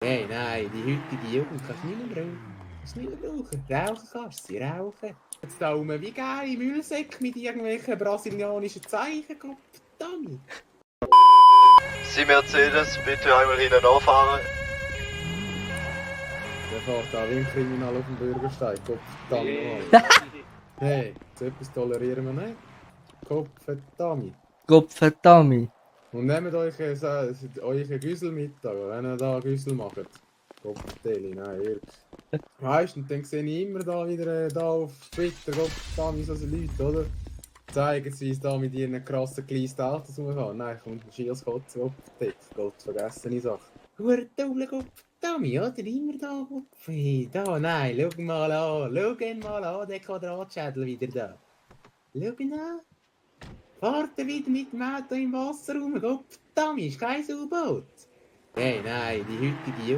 Hey, nein, die heutige Jugend kannst du nicht mehr brauchen. Kannst du nicht mehr brauchen. Rauchen kannst du, sie rauchen. Jetzt da rum wie geile Müllsäcke mit irgendwelchen brasilianischen Zeichen. Gott verdammt. Sie Mercedes, bitte einmal hinten anfahren. Der fährt da wie ein Kriminal auf dem Bürgersteig. Gott verdammt nochmal. Hey, so etwas tolerieren wir nicht. Gott verdammt. Gottverdammt. Und nehmt euch einen Güssel mit, wenn ihr da einen Güssel macht. Kopfdeli, nein, wirklich. Weißt du, und dann sehe ich immer da wieder da auf Twitter, Gottverdammt, so Leute, oder? Zeigen sie, wie es da mit ihren krassen geleisten Autos umfahren. Nein, kommt ein Schiers kotzen, Gott, vergessene Sache. Hurtule, Gottverdammt, oder? Immer da, Kopf. Hey, da, nein, schau mal an, schau ihn mal an, den Quadratschädel wieder da. Schau ihn an. Fahrt er wieder mit dem Auto im Wasser rum? Gottverdammt, ist kein U-Boot. Hey, nein, die heutige